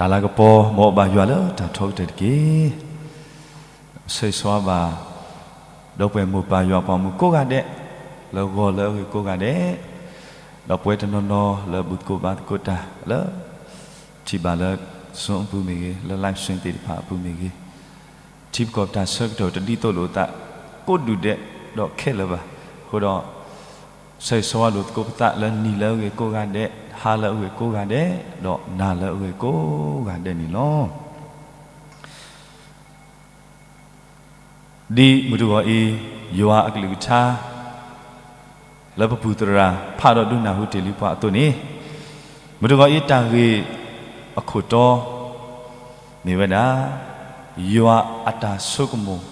တၢ်လၤကပီၤ မ်အဘၣ်ယွၤလၢတၢ်ထီကတၢၢ်တက့ၢ်. ဆၢဂ့ၤဆၢဝါဘၣ် ဒီပုၢ်ဝဲၢ်မိၢ်ပၢ်ယွၤအပှၤမုၣ်ကိးဂၤဒဲး, လၢဂီၤလၢအဂ့ၤကိးဂၤဒဲး, ဒီးပဝဲတနီၤနီၤလၢဘူၣ်သကိးဘါသကိးတၢ်လၢ ထံၣ်ဘၣ်လၢ Zoom အပူၤမ့ၢ်ဂ့ၤ, လၢ live stream သ့ၣ်တဖၣ်အပူၤမ့ၢ်ဂ့ၤ, ထံပကီၢ်ပတၢ်ဆၢကတီၢ်တဒ်သိးလိာ်အသး ကိးဒူၣ်ဒဲးဒီးခဲလၢာ်ဘၣ်. အဃိဒီး ဆၢဂ့ၤဆၢဝါလိာ်သကိးပသးလၢနံၤလၢအဂ့ၤကိးဂၤဒဲး, ဟါလၢအဂ့ၤကိးဂၤဒဲး, ဒီးနၤလၢအဂ့ၤကိးဂၤဒဲးန့ၣ်လီၤ. ဒ်မုၢ်တဂီၤအံၤ ယွၤအကလုၢ်ကထါ လၢပပုၢ်သရၣ်ဖးဒီးဒုးနၢ်ဟူတ့ၢ်လံပှၤအသိးန့ၣ်, မုၢ်တဂီၤအံၤတၢ်ဂ့ၢ်အခိၣ်တီ မ့ၢ်ဝဲဒၣ် ယွၤအတၢ်ဆိကမိၣ်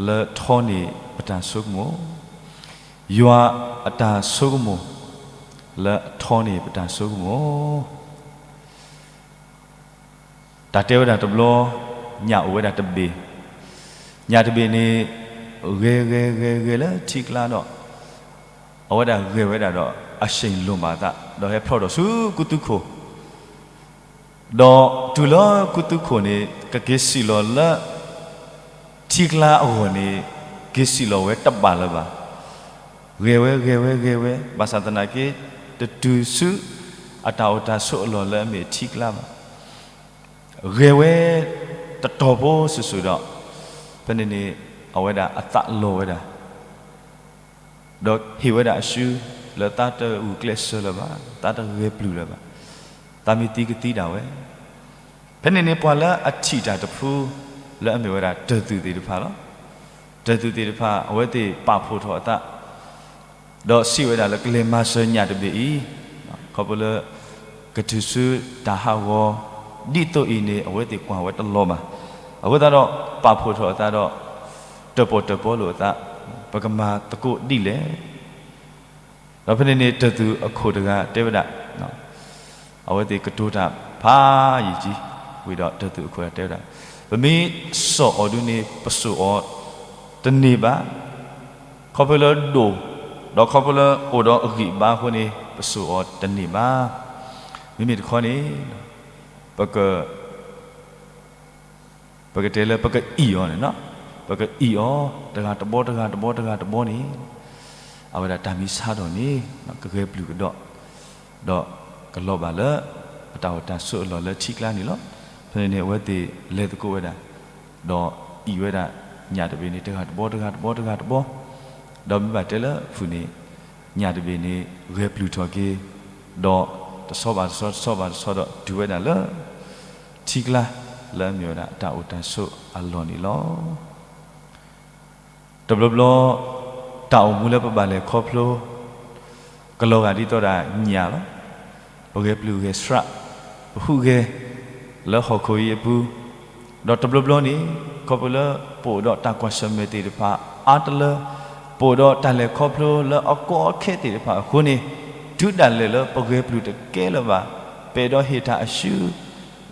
လၢထီန့ၢ်ပတၢ်ဆိကမိၣ်, ယွၤအတၢ်ဆိကမိၣ် လၢထီန့ၢ်ပတၢ်ဆိကမိၣ်. တၢ်တဲဝဲဒၣ်တဘျီ, ညၣ်အိၣ်ဝဲဒၣ်တဘ့ၣ်, ညၣ်တဘ့ၣ်န့ၣ် ဂဲၤဂဲၤဂဲၤဂဲၤလၢထံကျါဒီး အဝဲဒၣ်ဂဲၤဝဲဒၣ်ဒီး အစ့ၣ်လိၣ်ဘၣ်အသး ဒီးဟဲဖျိးထီၣ်ဆူကူသူခိၣ်, ဒီးတုၤလၢကူသူခိၣ်န့ၣ် ကက့ၤစံၣ်လီၤလၢ ထံကျါအဂီၢ်န့ၣ် က့ၤစံၣ်လီၤဝဲတဘၣ်လၢၤဘၣ်. ဂဲၤဝဲဂဲၤဝဲဂဲၤဝဲ ဘၣ်ဆၣ်သနာ်က့ တတုၤဆူ အတၢ်အိၣ်တၢ်ဆိးအလီၢ်လၢအမ့ၢ်ထံကျါဘၣ်. ဂဲၤဝဲ တတီၤဖိစုာ်စုာ်ဒီး ဖဲန့ၣ်န့ၣ် အဝဲဒၣ်အသးလီၤဝဲဒၣ် ဒီးဟ့ၣ်ဝဲဒၣ်အစု လၢသးတဂုာ်ကျဲးစၢးလၢၤဘၣ်, သးတဂဲၤပျုၢ်လၢၤဘၣ်, သးမ့ၢ်သံကသံဒၣ်ဝဲ. ဖဲန့ၣ်န့ၣ် ပှၤလၢအထံၣ်တၢ်တဖု လၢအမ့ၢ်ဝဲဒၣ်တၢၢ်သူၣ်သ့ၣ်တဖၣ်လီၤ. တၢၢ်သူၣ်သ့ၣ်တဖၣ် အဝဲသ့ၣ်ပာ်ဖှိၣ်ထီၣ်အသး ဒီးစံးဝဲဒၣ်လၢကလဲၤမၤစၢၤညၣ်တဘ့ၣ်အံၤ, ခီဖျိလၢ ကတုၤဆူတၢ်ဟးဂီၤ ဒ်သိးအံၤန့ၣ် အဝဲသ့ၣ်ကွၢ်ဝဲတလီၤဘၣ်. အဃိသတးဒီး ပာ်ဖှိၣ်ထီၣ်အသးဒီး တၢၣ်ပီၣ်တၢၣ်ပီလိာ်အသး, ပကမၤသကိးဒ်လဲၣ်. ဒီးဖဲန့ၣ်န့ၣ် တၢၢ်သူၣ်အခိၣ်တဂၤတဲဝဲဒၣ်, အဝဲသ့ၣ်ကတိၤတၢ်ဖးယံာ်ကံ, ဝံၤဒီးတၢၢ်သူၣ်အခိၣ်တဂၤတဲဝဲဒၣ်, ပမ့ၢ်စိာ်အီၤဒုန့ၣ် ပစိာ်အီၤတန့ၢ်ဘၣ်. ခီဖျိလၢဒိၣ်, ဒီးခီဖျိလၢအိၣ်ဒီးအဂံၢ်အဘါအဃိန့ၣ် ပစိာ်အီၤတန့ၢ်ဘၣ်. မ့မ့ၢ်တခီန့ၣ် ပက ပကတဲလၢပကအံၣ်အီၤန့ၣ်, ပကအံၣ်အီၤ တဂၤတဘီ တဂၤတဘီ တဂၤတဘီန့ၣ်, အဝဲဒၣ်တၢ်မံဆါထီၣ်န့ၣ် ကဂဲၤပျုၢ်ကဒီး, ဒီးကလီၤဘၣ်လၢ အတၢ်အိၣ်တၢ်ဆိးအလီၢ်လၢထံကျါန့ၣ်လီၤ. ဖဲန့ၣ်န့ၣ် အဝဲသ့ၣ်လဲၤသကိးဝဲဒၣ်, ဒီးအံၣ်ဝဲဒၣ် ညၣ်တဘ့ၣ်န့ၣ် တဂၤတဘီ တဂၤတဘီ တဂၤတဘီ, ဒီးမ့ၢ်ဘၣ်တဲလၢဖုၣ်န့ၣ် ညၣ်တဘ့ၣ်န့ၣ် ဂဲၤပျုၢ်ထီၣ်က့ၤ, ဒီးတဆီဘၣ်တဆီ တဆီဘၣ်တဆီဒီးတုၤဝဲဒၣ်လၢ ထံကျါ လၢအမ့ၢ်ဝဲဒၣ်တၢ်အိၣ်တၢ်ဆိးအလီၢ်န့ၣ်လီၤ. တဘျီဘျီ တၢ်အိၣ်မူလၢပဘၣ်လဲၤခီဖျိ ကလီၤဂာ်ဒ်သိးဒၣ်ညၣ်လီၤ. ပဂဲၤပျုၢ်ဂဲၤဆှး, ပဟူးဂဲၤ လၢဟီၣ်ခိၣ်အံၤအပူၤ, ဒီးတဘျီဘျီန့ၣ် ခီဖျိလၢပအိၣ်ဒီးတၢ်ကွၢ်ဆၢၣ်မဲာ်သ့ၣ်တဖၣ်အါတလၢ, ပအိၣ်ဒီးတၢ်လဲၤခီဖျိလၢအကီအခဲသ့ၣ်တဖၣ်အဃိန့ၣ်, တုၤဒၣ်လဲာ်လၢပဂဲၤပျုၢ်တကဲလၢၤဘၣ်, ပအဲၣ်ဒိးဟ့ၣ်တၢ်အစု,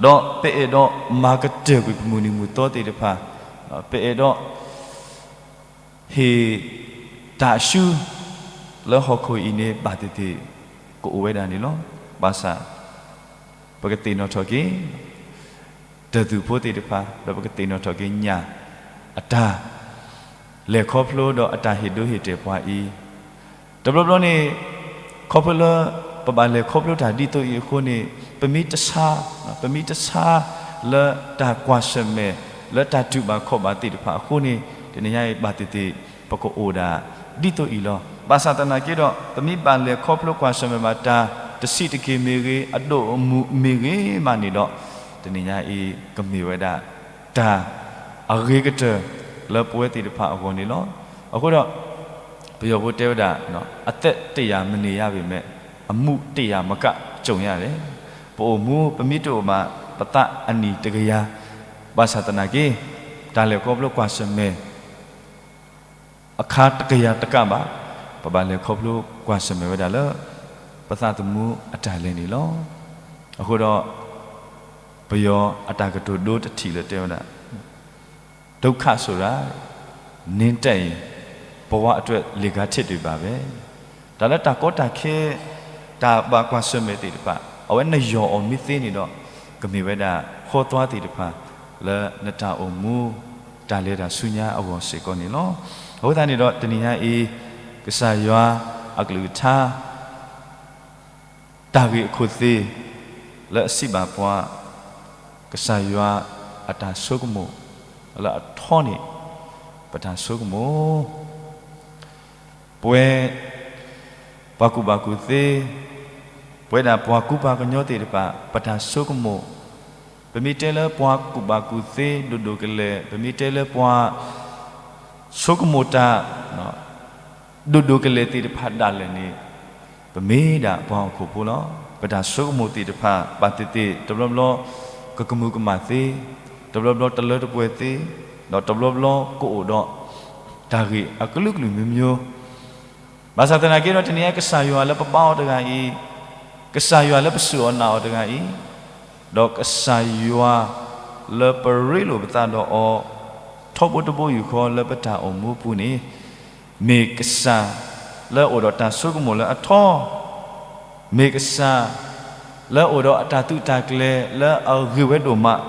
ဒီးပအဲၣ်ဒိးမၤကတၢၢ်ကွံာ်ပမုၢ်နံၤမုၢ်သီသ့ၣ်တဖၣ်, ပအဲၣ်ဒိး ဟ့ၣ်တၢ်အစု လၢဟီၣ်ခိၣ်အံၤန့ၣ် ဘၣ်သ့ၣ်သ့ၣ် ကအိၣ်ဝဲဒၣ်န့ၣ်လီၤ. ဘၣ်ဆၣ် ပကသ့ၣ်နီၣ်ထီၣ်က့ၤ တၢၢ်သူၣ်ဖိသ့ၣ်တဖၣ် ဒီးပကသ့ၣ်နီၣ်ထီၣ်က့ၤညၣ်အတၢ် လဲၤခီဖျိဒီးအတၢ်ဟ့ၣ်ဒိဟ့ၣ်တဲာ်ပှၤအံၤ, တဘျီဘျီန့ၣ် ခီဖျိလၢ ပဘၣ်လဲၤခီဖျိတၢ်ဒ်သိးအံၤအဃိန့ၣ် ပမ့ၢ်တဆါ, ပမ့ၢ်တဆါ လၢတၢ်ကွၢ်ဆၢၣ်မဲာ် လၢတၢ်တူၢ်ဘၣ်ခီၣ်ဘၣ်သ့ၣ်တဖၣ်အဃိန့ၣ် တနံၤညါအံၤ ဘၣ်သ့ၣ်သ့ၣ် ပကအိၣ်ဒၣ်ဒ်သိးအံၤလီၤ. ဘၣ်ဆၣ်သနာ်က့ဒီး ပမ့ၢ်ဘၣ်လဲၤခီဖျိကွၢ်ဆၢၣ်မဲာ်ဘၣ်တၢ်တဆံးတက့ၢ်မ့ၢ်ဂ့ၤ, အဒိၣ်အမုၢ်မ့ၢ်ဂ့ၤမးန့ၣ်ဒီး တနံၤညါအံၤ ကမ့ၢ်ဝဲဒၣ် တၢ်အဂ့ၤကတၢၢ် လၢပဝဲသ့ၣ်တဖၣ်အဂီၢ်န့ၣ်လီၤ. အဃိဒီး ပယီၤဖိတဲဝဲဒၣ် အသက်တစ်ရာမနေရပေမဲ့ အမှုတစ်ရာမကကြုံရတယ်. ပအိၣ်မူ ပမ့ၢ်တအိၣ်ဘၣ် ပသးအနံၣ်တကယၤ, ဘၣ်ဆၣ်သနာ်က့ တၢ်လဲၤခီဖျိကွၢ်ဆၢၣ်မဲာ် အခါတကယၤတကးဘၣ်, ပဘၣ်လဲၤခီဖျိကွၢ်ဆၢၣ်မဲာ်ဝဲဒၣ်လၢ ပသးသမူအတၢ်လဲၤန့ၣ်လီၤ. အဃိဒီး ပယီၤအတၢ်ကတိၤဒိတထံၣ်လၢတဲဝဲဒၣ် ဒုက္ခဆိုတာ နင်းတတ်ရင် ဘဝအတွက် လေကားထစ်တွေပါပဲ. တၢ်လၢတၢ်ကီတၢ်ခဲ တၢ်ဘၣ်ကွၢ်ဆၢၣ်မဲာ်သ့ၣ်တဖၣ် အဝဲနယီၢ်အီၤမ့ၢ်သ့န့ၣ်ဒီး ကမ့ၢ်ဝဲဒၣ်ဃီသွါသ့ၣ်တဖၣ် လၢနတၢ်အိၣ်မူ တၢ်လဲၤတၢ်ဆူညါအဂီၢ်စ့ၢ်ကီးန့ၣ်လီၤ. အဃိသတးန့ၣ်ဒီး တနံၤညါအံၤ ကစၢ်ယွၤအကလုၢ်ကထါ တၢ်ဂ့ၢ်အခိၣ်သ့ၣ် လၢအစံးဘၣ်ပှၤ ကစၢ်ယွၤအတၢ်ဆိကမိၣ် လၢအထီန့ၣ် ပတၢ်ဆိကမိၣ် ပဝဲ ပှၤကူၣ်ဘၣ်ကူၣ်သ့, ပဝဲဒၣ်ပှၤကူပှၤကညီသ့ၣ်တဖၣ် ပတၢ်ဆိကမိၣ်, ပမ့ၢ်တဲလၢပှၤကူၣ်ဘၣ်ကူၣ်သ့ဒိၣ်ဒိၣ်ကလဲာ်, ပမ့ၢ်တဲလၢပှၤ ဆိကမိၣ်တၢ် ဒိၣ်ဒိၣ်ကလဲာ်သ့ၣ်တဖၣ်ဒၣ်လဲာ်န့ၣ် ပမ့ၢ်ဒၣ်ပှၤဟီၣ်ခိၣ်ဖိလီၤ. ပတၢ်ဆိကမိၣ်သ့ၣ်တဖၣ် ဘၣ်သ့ၣ်သ့ၣ် တဘျီဘျီ ကကမူၤကမၣ်သ့, တဘျီဘျီတလၢတပှဲၤသ့, ဒီးတဘျီဘျီကအိၣ်ဒီး တၢ်ဂ့ၢ်အကလုာ်ကလုာ်မျိုးမျိုး ဘၣ်ဆၣ်သနာ်က့ဒီး တနံၤအံၤ ကစၢ်ယွၤလၢပဘါအီၤတဂၤအံၤ, ကစၢ်ယွၤလၢပစူၢ်အီၤနာ်အီၤတဂၤအံၤ, ဒီးကစၢ်ယွၤလၢပရ့လိာ်ပသးဒီးအီၤ ထီဘိတဘိယူၢ်ဃီလၢပတၢ်အိၣ်မူအပူၤန့ၣ်, မ့ၢ်ကစၢ်လၢအအိၣ်ဒီးတၢ်ဆိကမိၣ်လၢအထီ, မ့ၢ်ကစၢ်လၢအအိၣ်ဒီးအတၢ်သုးတၢ်ကျဲၤလၢအဂ့ၤဝဲဒိၣ်မး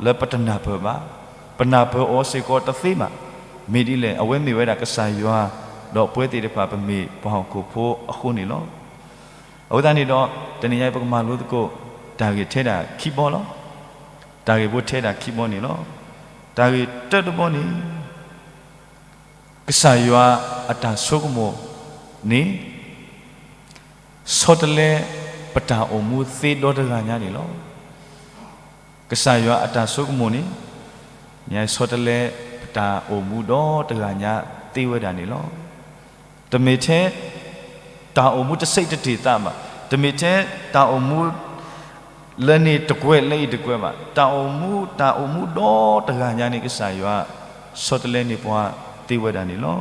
လၢပတနၢ်ပၢၢ်ဘၣ်. ပနၢ်ပၢၢ်အီၤစ့ၢ်ကီးတသ့ဘၣ်. မ့ၢ်ဒ်လဲၣ်, အဝဲမ့ၢ်ဝဲဒၣ်ကစၢ်ယွၤ, ဒီးပဝဲသ့ၣ်တဖၣ်ပမ့ၢ်ပှၤဟီၣ်ခိၣ်ဖိအဃိန့ၣ်လီၤ. အဃိသတးန့ၣ်ဒီး တနံၤညါအံၤ ပကမၤလိသကိး တၢ်ဂ့ၢ်ထဲဒၣ်ခံဘီလီၤ. တၢ်ဂ့ၢ်ဖိထဲဒၣ်ခံဘီန့ၣ်လီၤ. တၢ်ဂ့ၢ်တၢတဘီန့ၣ် ကစၢ်ယွၤအတၢ်ဆိကမိၣ်န့ၣ် ဆီတလဲပတၢ်အိၣ်မူသ့ဒီတဂၤညါန့ၣ်လီၤ. ကစၢ်ယွၤအတၢ်ဆိကမိၣ်န့ၣ် ဆီတလဲပတၢ်အိၣ်မူဒီတဂၤညါသ့ဝဲဒၣ်န့ၣ်လီၤ. တမ့ၢ်ထဲ တၢ်အိၣ်မူတဆံးတတ့ၢ်သးဘၣ်. တမ့ၢ်ထဲ တၢ်အိၣ်မူ လၢန့ၣ်တကွဲးလၢအံၤတကွဲးဘၣ်. တၢ်အိၣ်မူ တၢ်အိၣ်မူဒီတဂၤညါန့ၣ် ကစၢ်ယွၤ ဆီတလဲန့ၢ်ပှၤသ့ဝဲဒၣ်န့ၣ်လီၤ.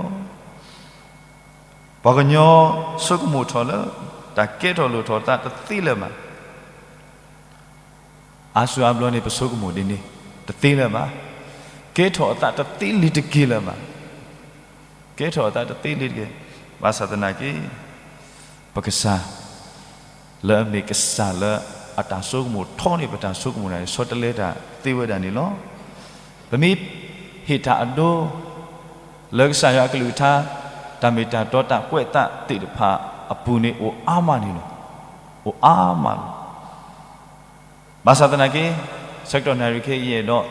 ပှၤကညီဆိကမိၣ်ထီၣ်လၢ တၢ်ကဲထီၣ်လိၣ်ထီၣ်သးတသ့လၢၤဘၣ်. အါစုအါဘျီန့ၣ် ပဆိကမိၣ်ဒ်န့ၣ် တသ့လၢၤဘၣ်. ကဲထီၣ်အသးတသ့လံၤတက့ၢ်လၢၤဘၣ်. ကဲထီၣ်အသးတသ့လံၤတက့ၢ်. ဘၣ်ဆၣ်သနာ်က့ ပကစၢ် လၢအမ့ၢ်ကစၢ်လၢအတၢ်ဆိကမိၣ်ထီန့ၢ်ပတၢ်ဆိကမိၣ်န့ၣ် ဆီတလဲတၢ်သ့ဝဲဒၣ်န့ၣ်လီၤ. ပမ့ၢ်ဟ့ၣ်တၢ်အဒိ လၢကစၢ်ယွၤအကလုၢ်ကထါ တၢ်မ့ၢ်တၢ်တီတၢ်ကွဲးသးသ့ၣ်တဖၣ်အပူၤန့ၣ် အိၣ်အါမးန့ၣ်လီၤ. အိၣ်အါမးလီၤ. ဘၣ်ဆၣ်သနာ်က့ ဆၢကတီၢ်နၣ်ရံၣ်ခဲအံၤ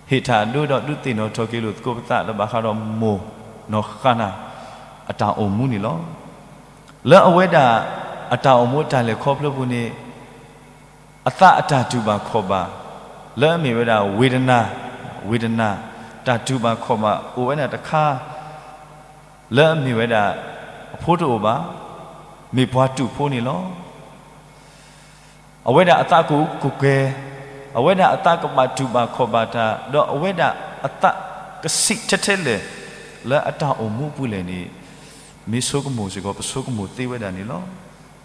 အဲၣ်ဒိး ဟ့ၣ်တၢ်အဒိဒီးဒုးသ့ၣ်နီၣ်ထီၣ်က့ၤလိာ်သကိးပသးလၢဘၣ်ဃးဒီးမိၢ်နီၢ်ဃၣ်နၤ အတၢ်အိၣ်မူန့ၣ်လီၤ. လၢအဝဲဒၣ်အတၢ်အိၣ်မူအတၢ်လဲၤခီဖျိပူၤန့ၣ် အသးအတၢ်တူၢ်ဘၣ်ခီၣ်ဘၣ် လၢအမ့ၢ်ဝဲဒၣ်ဝေဒနၢ်, ဝေဒနၢ်, တၢ်တူၢ်ဘၣ်ခီၣ်ဘၣ်အိၣ်ဝဲဒၣ်တခါ လၢအမ့ၢ်ဝဲဒၣ် အဖိတအိၣ်ဘၣ်, မ့ၢ်ပှၤတူာ်ဖိန့ၣ်လီၤ. အဝဲဒၣ်အသးကကူၣ်ကဲၤ, အဝဲဒၣ်အသးကဘၣ်တူၢ်ဘၣ်ခီၣ်ဘၣ်တၢ်, ဒီးအဝဲဒၣ်အသးကဆံးထဲထဲလဲၣ် လၢအတၢ်အိၣ်မူအပူၤလဲၣ်န့ၣ် မ့ၢ်ဆိကမိၣ်စ့ၢ်ကီး ပဆိကမိၣ်သ့ဝဲဒၣ်န့ၣ်လီၤ.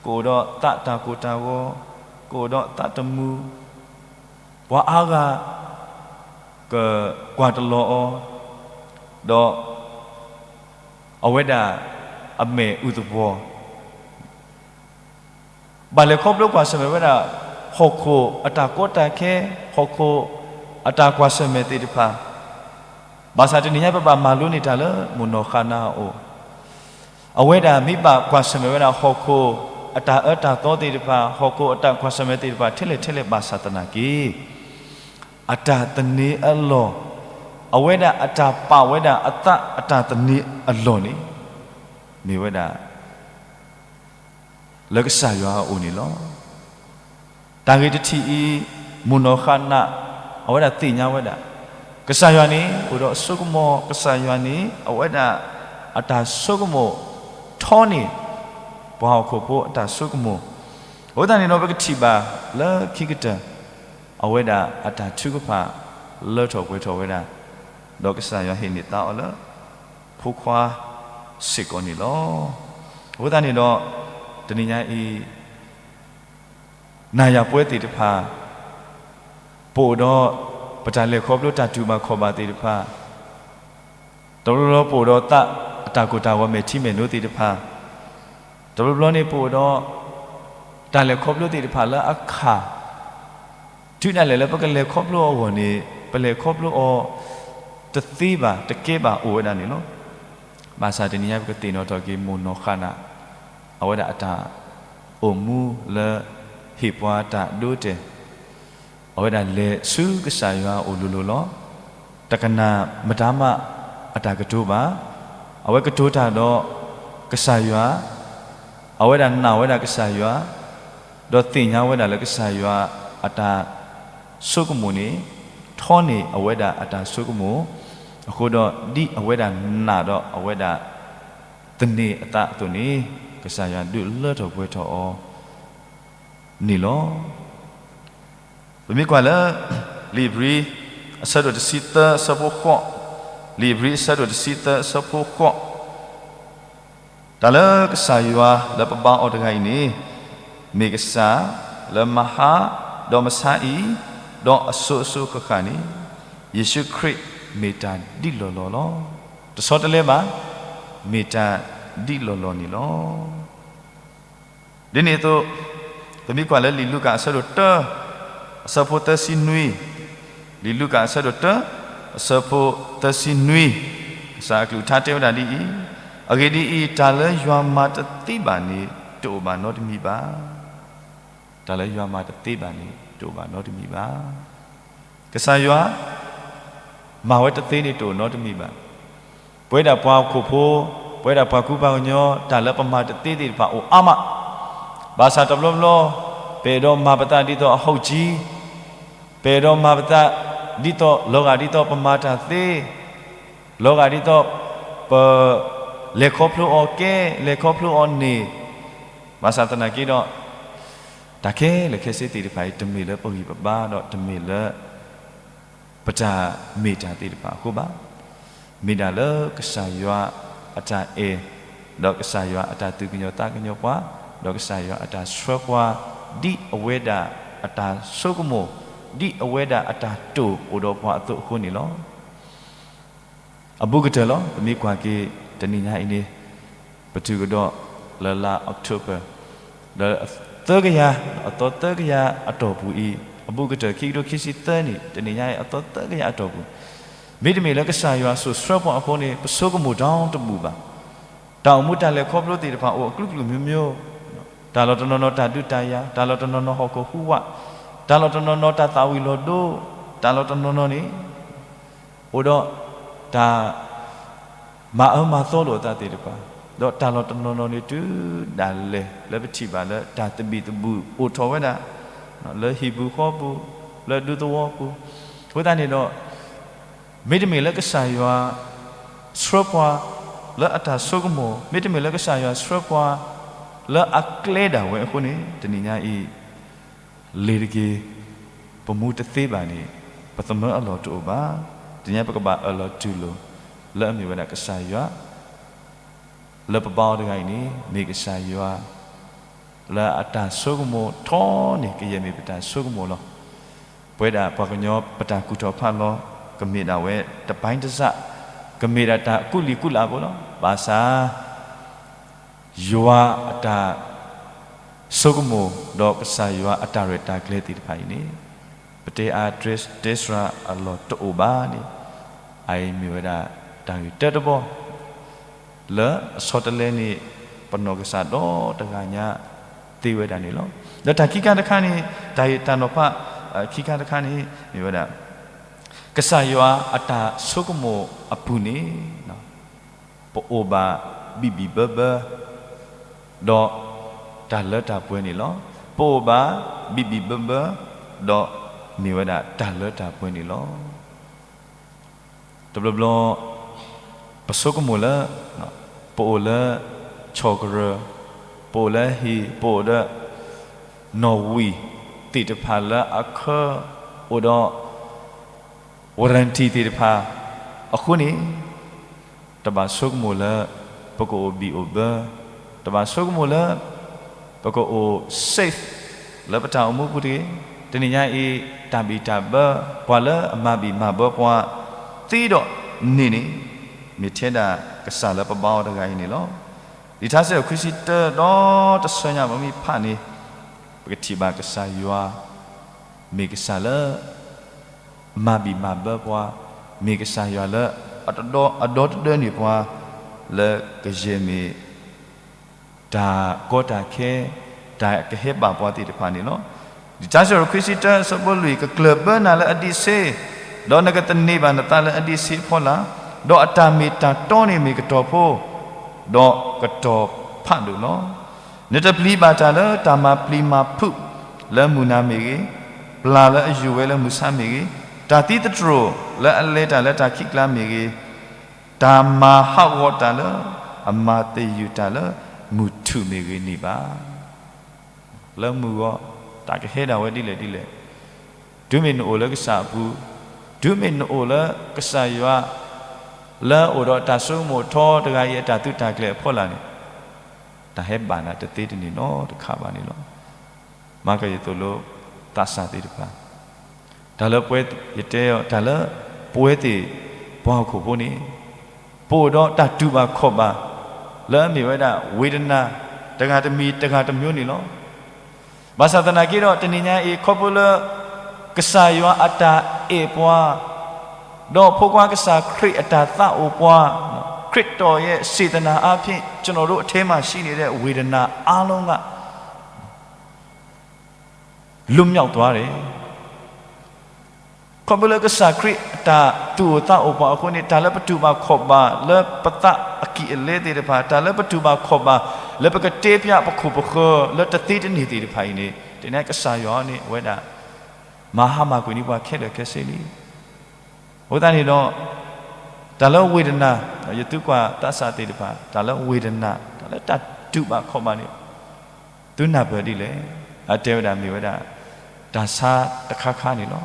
ကအိၣ်ဒီးသးတၢ်ကိၢ်တၢ်ဂီၤ, ကအိၣ်ဒီးသးတမုာ်, ပှၤအါဂၤ ကကွၢ်တလီၤအီၤ, ဒီး အဝဲဒၣ်အမဲာ်အုၣ်သပှီၤ ဘၣ်လဲၤခီဖျိကွၢ်ဆၢၣ်မဲာ်ဝဲဒၣ် ဟီၣ်ခိၣ်အတၢ်ကီတၢ်ခဲ, ဟီၣ်ခိၣ်အတၢ်ကွၢ်ဆၢၣ်မဲာ်သ့ၣ်တဖၣ်, ဘၣ်ဆၣ်တနံၤညါပဘၣ်မၤလိန့ၢ်တၢ်လၢမိၢ်နီၢ်ဃၣ်နၤအအိၣ်, အဝဲဒၣ်မ့ၢ်ဘၣ်ကွၢ်ဆၢၣ်မဲာ်ဝဲဒၣ်ဟီၣ်ခိၣ်အတၢ်အၢတၢ်သီသ့ၣ်တဖၣ်, ဟီၣ်ခိၣ်အတၢ်ကွၢ်ဆၢၣ်မဲာ်သ့ၣ်တဖၣ်ထဲလဲၣ်ထဲလဲၣ်ဘၣ်ဆၣ်သနာ်က့ အတၢ်သန့ၤအလီၢ်, အဝဲဒၣ်အတၢ်ပာ်ဝဲဒၣ်အသးအတၢ်သန့ၤအလီၢ်န့ၣ် မ့ၢ်ဝဲဒၣ် လၢကစၢ်ယွၤအအိၣ်န့ၣ်လီၤ. တၢ်ဂ့ၢ်တထံၣ်အံၤ မိၢ်နီၢ်ဃၣ်နၤ အဝဲဒၣ်သ့ၣ်ညါဝဲဒၣ် ကစၢ်ယွၤန့ၣ် အိၣ်ဒီးအစိကမီၤ, ကစၢ်ယွၤန့ၣ် အဝဲဒၣ်အတၢ်ဆိကမိၣ်ထီန့ၢ် ပှၤဟီၣ်ခိၣ်ဖိအတၢ်ဆိကမိၣ်, အဃိသတးန့ၣ်ဒီး ပကထံၣ်ဘၣ်လၢခံကတၢၢ် အဝဲဒၣ်အတၢ်ထုကဖၣ်လၢထီၣ်ပှဲၤထီၣ်ဝဲဒၣ်, ဒီးကစၢ်ယွၤဟ့ၣ်န့ၢ်သါအီၤလၢ ဖိခွါစ့ၢ်ကီးန့ၣ်လီၤ. အဃိသတးန့ၣ်ဒီး တနံၤညါအံၤ နၤယၤပဝဲသ့ၣ်တဖၣ် ပအိၣ်ဒီး ပတၢ်လဲၤခီဖျိတၢ်တူၢ်ဘၣ်ခီၣ်ဘၣ်သ့ၣ်တဖၣ်, တဘျီဘျီပအိၣ်ဒီးသးအတၢ်ကိၢ်တၢ်ဂီၤမဲာ်ထံမဲာ်နိသ့ၣ်တဖၣ်, တဘျီဘျီန့ၣ်ပအိၣ်ဒီး တၢ်လဲၤခီဖျိသ့ၣ်တဖၣ်လၢအခၣ် တုၤဒၣ်လဲာ်လၢပကလဲၤခီဖျိအီၤအဂီၢ်န့ၣ် ပလဲၤခီဖျိအီၤ တသ့ဘၣ်တကဲဘၣ်အိၣ်ဝဲဒၣ်န့ၣ်လီၤ. ဘၣ်ဆၣ်တနံၤညါပကသ့ၣ်နီၣ်ထီၣ်က့ၤမိၢ်နီၢ်ဃၣ်နၢ် အဝဲဒၣ်အတၢ်အိၣ်မူလၢ ဟ့ၣ်ပှၤတၢ်ဒိတဲာ် အဝဲဒၣ်လဲၤဆူကစၢ်ယွၤအအိၣ်လိၤလိၤလီၤ. တကနၣ်မတၤမးအတၢ်ကတိၤဘၣ်. အဝဲကတိၤတၢ်ဒီးကစၢ်ယွၤ, အဝဲဒၣ်နာ်ဝဲဒၣ်ကစၢ်ယွၤ, ဒီးသ့ၣ်ညါဝဲဒၣ်လၢကစၢ်ယွၤအတၢ်ဆိကမိၣ်န့ၣ် ထီန့ၢ်အဝဲဒၣ်အတၢ်ဆိကမိၣ်, အဃိဒီးဒ်အဝဲဒၣ်နာ်ဒီးအဝဲဒၣ် သန့ၤအသးအသိးန့ၣ် ကစၢ်ယွၤဒုးလၢထီၣ်ပှဲၤထီၣ်အီၤန့ၣ်လီၤ. ပမ့ၢ်ကွၢ်လၢ လံာ်ဧ့ၤဘြံၤ အဆၢဒိၣ်တဆံသၢ အဆၢဖိဃိး, လံာ်ဧ့ၤဘြံၤ အဆၢဒိၣ်တဆံသၢ အဆၢဖိဃိး, တၢ်လၢကစၢ်ယွၤလၢပဘါအီၤတဂၤအံၤန့ၣ် မ့ၢ်ကစၢ်လၢမဟါ, ဒီးမဆါအံၤ, ဒီးအစိၤစိၤဃၣ်ဃၣ်န့ၣ်, ယ့ၣ်ၡူးခရံာ်မ့ၢ်တၢ်ဒ်လီၢ်လီၢ်လီၤ. တဆီတလဲဘၣ်, မ့ၢ်တၢ်ဒ်လီၢ်လီၢ်န့ၣ်လီၤ. ဒ်န့ၣ်အသိး, ပမ့ၢ်ကွၢ်လၢလံာ်လူၤကၣ်အဆၢဒိၣ်တၢ အဆၢဖိသၢဆံနွံ, လံာ်လူၤကၣ်အဆၢဒိၣ်တၢ အဆၢဖိသၢဆံနွံ, ကစၢ်အကလုၢ်ကထါတဲဝဲဒၣ်ဒ်အံၤ, အဂ့ၢ်ဒ်အံၤ, တၢ်လၢယွၤမၤတသ့ဘၣ်န့ၣ် တအိၣ်ဘၣ်နီတမံၤဘၣ်. တၢ်လၢယွၤမၤတသ့ဘၣ်န့ၣ် တအိၣ်ဘၣ်နီတမံၤဘၣ်. ကစၢ်ယွၤ မၤဝဲတသ့န့ၣ်တအိၣ်နီတမံၤဘၣ်. ပဝဲဒၣ်ပှၤဟီၣ်ခိၣ်ဖိ, ပဝဲဒၣ်ပှၤကူပှၤကညီ တၢ်လၢပမၤတသ့သ့ၣ်တဖၣ်အိၣ်အါမး, ဘၣ်ဆၣ်တဘျီဘျီ ပအဲၣ်ဒိးမၤပသးဒ်သိးအဟီၣ်ကၠံ, ပအဲၣ်ဒိးမၤပသးဒ်သိး လီၤဂာ်ဒ်သိးပမၤတၢ်သ့, လီၤဂာ်ဒ်သိး ပ လဲၤခီဖျိအီၤကဲ, လဲၤခီဖျိအီၤန့ၢ်, ဘၣ်ဆၣ်သနာ်က့ဒီး တၢ်ခဲလၢာ်ခဲဆ့သ့ၣ်တဖၣ်အံၤ တမ့ၢ်လၢပဂံၢ်ပဘါဒီးတမ့ၢ်လၢ ပတၢ်မ့ၢ်တၢ်သ့ၣ်တဖၣ်အဃိဘၣ်. မ့ၢ်ဒၣ်လၢကစၢ်ယွၤအတၢ်အဲၣ်, ဒီးကစၢ်ယွၤအတၢ်သူၣ်ကညီၤသးကညီၤပှၤ, ဒီးကစၢ်ယွၤအတၢ်ဆှၢပှၤ, ဒ်အဝဲဒၣ်အတၢ်ဆိကမိၣ်, ဒ်အဝဲဒၣ်အတၢ်တိာ်အိၣ်ဒီးပှၤအသိးအဃိန့ၣ်လီၤ. အဘူးကတၢၢ်လီၤ. ပမ့ၢ်ကွၢ်က့ၤတနံၤညါအံၤန့ၣ် ပတုၤကဒီးလၢလါ October လၢသၢကယၤ, အသီသၢကယၤအတီၢ်ပူၤအံၤ, အဘူးကတၢၢ်ခံကထိခံဆံသၢနံၣ်, တနံၤညါအံၤအသီသၢကယၤအတီၢ်ပူၤ, မ့တမ့ၢ်လၢကစၢ်ယွၤစိာ်ဆှၢပှၤအဃိန့ၣ် ပဆိကမိၣ်တၢ်တဘူၣ်ဘၣ်. တၢ်အိၣ်မူတၢ်လဲၤခီဖျိသ့ၣ်တဖၣ်အိၣ်အကလုာ်ကလုာ် မျိုးမျိုး, တၢ်လီၤတနီၤနီၤတၢ်ဒုးတၢ်ယၤ, တၢ်လီၤတနီၤနီၤဟီၣ်ခိၣ်ဟူးဝး, တၢ်လီၤတနီၤနီၤတၢ်သၣ်ဝံၤလီၤဒိ, တၢ်လီၤတနီၤနီၤန့ၣ် အိၣ်ဒီးတၢ်မၤအၢမၤသီလိာ်အသးသ့ၣ်တဖၣ်, ဒီးတၢ်လီၤတနီၤနီၤန့ၣ် တုၤဒၣ်လဲာ်လၢပထံၣ်ဘၣ်လၢတၢ်သဘံၣ်သဘုၣ်အိၣ်ထီၣ်ဝဲဒၣ် လၢဟံၣ်ပူၤဃီပူၤ, လၢဒူသဝီပူၤ, အဃိသတးန့ၣ်ဒီး မ့တမ့ၢ်လၢကစၢ်ယွၤဆှၢပှၤလၢအတၢ်ဆိကမိၣ်, မ့တမ့ၢ်လၢကစၢ်ယွၤဆှၢပှၤလၢအကျဲဒၣ်ဝဲအဃိန့ၣ် တနံၤညါအံၤ လ့ၤတက့ၤ ပမူတသ့ဘၣ်န့ၣ် ပသမၢအလီၢ်တအိၣ်ဘၣ်. တနံၤညါပကဘၣ်အၢၣ်လီၤတူၢ်လိာ် လၢအမ့ၢ်ဝဲဒၣ်ကစၢ်ယွၤ လၢပဘါအီၤတဂၤအံၤန့ၣ် မ့ၢ်ကစၢ်ယွၤ လၢအတၢ်ဆိကမိၣ်ထီန့ၣ် ကယဲၢ်မ့ၢ်ပတၢ်ဆိကမိၣ်လီၤ. ပဝဲဒၣ်ပှၤကညီပတၢ်ကူၣ်ထီၣ်ဖးလီၤ ကမ့ၢ်ဒၣ်ဝဲတပိုင်းတစ, ကမ့ၢ်ဒၣ်တၢ်ကူၣ်လံာ်ကူၣ်လးဖိလီၤ. ဘၣ်ဆၣ် ယွၤအတၢ်ဆိကမိၣ် ဒီးကစၢ်ယွၤအတၢ်ရဲၣ်တၢ်ကျဲၤသ့ၣ်တဖၣ်အံၤန့ၣ် ပတဲအါတဲစှၤအလီၢ်တအိၣ်ဘၣ်န့ၣ် အအံၤမ့ၢ်ဝဲဒၣ်တၢ်ဂ့ၢ်တၢတဘီ လၢအဆီတလဲန့ၣ် ပနီၢ်ကစၢ်ဒီတဂၤညါသ့ဝဲဒၣ်န့ၣ်လီၤ. ဒီးတၢ်ခံခါတခါန့ၣ် တၢ်ဂ့ၢ်တၢ်နီၤဖး ခံခါတခါန့ၣ် မ့ၢ်ဝဲဒၣ် ကစၢ်ယွၤအတၢ်ဆိကမိၣ်အပူၤန့ၣ် ပအိၣ်ဘၣ်ဘံၣ်ဘံၣ်ဘၢဘၢ ဒီးတၢ်လၢတၢ်ပှဲၤန့ၣ်လီၤ. ပအိၣ်ဘၣ်ဘံၣ်ဘံၣ်ဘၢဘၢ ဒီးမ့ၢ်ဝဲဒၣ်တၢ်လၢတၢ်ပှဲၤန့ၣ်လီၤ. တဘျီဘျီ ပဆိကမိၣ်လၢ ပအိၣ်လၢ ဆီၣ်ကရၢၢ်, ပအိၣ်လၢဟံၣ်, ပအိၣ်ဒီး နီၣ်ဝံၣ်သ့ၣ်တဖၣ်လၢအခၢ အိၣ်ဒီး warranty သ့ၣ်တဖၣ်အဃိန့ၣ် တဘၣ်ဆိကမိၣ်လၢ ပကအိၣ်ဘံၣ်အိၣ်ဘၢ, တဘၣ်ဆိကမိၣ်လၢ ပကအိၣ် safe လၢပတၢ်အိၣ်မူပူၤတဂ့ၤ. တနံၤညါအံၤ တၢ်ဘံၣ်တၢ်ဘၢ ပှၤလၢအမၤဘံၣ်မၤဘၢပှၤသ့ဒီးန့ၢ်န့ၣ် မ့ၢ်ထဲဒၣ်ကစၢ်လၢပဘါအီၤတဂၤအံၤန့ၣ်လီၤ. လံာ်ထါစံးထီၣ်ပတြၢၤ တဆၢညါ ပမ့ၢ်ဖးန့ၣ် ပကထံၣ်ဘၣ်ကစၢ်ယွၤ မ့ၢ်ကစၢ်လၢ မၤဘံၣ်မၤဘၢပှၤ, မ့ၢ်ကစၢ်ယွၤလၢ အတဒီ အဒီတဒၢန့ၢ်ပှၤ လၢကယဲၢ်မ့ၢ် တၢ်ကီတၢ်ခဲ, တၢ်ကဟဲဘၣ်ပှၤသ့ၣ်တဖၣ်န့ၣ်လီၤ. လံာ်စံးထီၣ်ပတြၢၤ ခွံဆံတၢ အဆၢဖိလွံၢ်, ကကျၢၢ်ဘၢနၤလၢအဒံးဆ့, ဒီးနကသန့ၤဘၣ်နသးလၢအဒံးဆ့အဖီလာ်, ဒီးအတၢ်မ့ၢ်တၢ်တီန့ၣ်မ့ၢ်ကတီၤဖိ, ဒီးကတီၤဖးဒိၣ်လီၤ. နတပျံၤဘၣ်တၢ်လၢတၢ်မၤပျံၤမၤဖုး လၢမုၢ်နၤမ့ၢ်ဂ့ၤ, ပျၢ်လၢအယူၤဝဲလၢမုၢ်ဆါမ့ၢ်ဂ့ၤ, တၢ်သံသတြိာ်လၢအလဲၤတၢ်လၢတၢ်ခံးကျါမ့ၢ်ဂ့ၤ, တၢ်မၤဟးဂီၤတၢ်လၢ အမၤသယုၢ်တၢ်လၢမုၢ်ထူၣ်မ့ၢ်ဂ့ၤန့ၣ်ဘၣ်. လၢမုၢ်ဂီၤ တၢ်ကဟဲဒၣ်ဝဲဒ်လဲၣ်ဒ်လဲၣ်, တုၤမ့ၢ်နအိၣ်လၢကစၢ်အပူၤ, တုၤမ့ၢ်နအိၣ်လၢကစၢ်ယွၤ လၢအအိၣ်ဒီးတၢ်ဆိကမိၣ်ထီတဂၤအံၤအတၢ်သုးတၢ်ကျဲၤအဖီလာ်န့ၣ်, တၢ်ဟဲဘၣ်နၤတသ့တန့ၢ်နီတခါဘၣ်န့ၣ်လီၤ. မၤကယသိးလိ သးစၢ်သ့ၣ်တဖၣ်, တၢ်လၢပဝဲ ယတဲအီၤ တၢ်လၢပဝဲသ့ၣ်ပှၤဟီၣ်ခိၣ်ဖိန့ၣ်, ပအိၣ်ဒီးတၢ်တူၢ်ဘၣ်ခီၣ်ဘၣ် လၢအမ့ၢ်ဝဲဒၣ် ဝေဒနာ တဂၤတမံၤတဂၤတမျိုးန့ၣ်လီၤ. ဘၣ်ဆၣ်သနာ်က့ဒီး တနံၤညါအံၤ ခီဖျိလၢ ကစၢ်ယွၤအတၢ်အဲၣ်ပှၤ, ဒီးဖိခွါကစၢ်ခရံာ်အတၢ်သးအိၣ်ပှၤ, ခရစ်တော်ရဲ့စေတနာအားဖြင့် ကျွန်တော်တို့အထဲမှာရှိနေတဲ့ဝေဒနာအားလုံးက လွတ်မြောက်သွားတယ်. ခီဖျိလၢကစၢ်ခရံာ်အတၢ်သူၣ်အိၣ်သးအိၣ်ပှၤအဃိန့ၣ်, တၢ်လၢပတူၢ်ဘၣ်ခီၣ်ဘၣ်လၢပသးအကံၢ်အလဲသ့ၣ်တဖၣ်, တၢ်လၢပတူၢ်ဘၣ်ခီၣ်ဘၣ်လၢပကတဲဖျါပခိၣ်ပဃၢၤလၢတသ့တန့ၢ်သ့ၣ်တဖၣ်အံၤန့ၣ်, တနံၤညါကစၢ်ယွၤန့ၣ် အဝဲဒၣ် မၤဟါမၢ်ကွံာ်န့ၢ်ပှၤခဲလၢာ်ခဲဆ့လံ. အဃိသတးန့ၣ်ဒီး တၢ်လၢဝေဒနာ, ယသုကွၢ်သးစၢ်သ့ၣ်တဖၣ် တၢ်လၢဝေဒနာ, တၢ်လၢတၢ်တူၢ်ဘၣ်ခီၣ်ဘၣ်န့ၣ် သုနၢ်ပၢၢ်ဒ်လဲၣ်. အတဲဝဲဒၣ်မ့ၢ်ဝဲဒၣ် တၢ်ဆါတခါခါန့ၣ်လီၤ.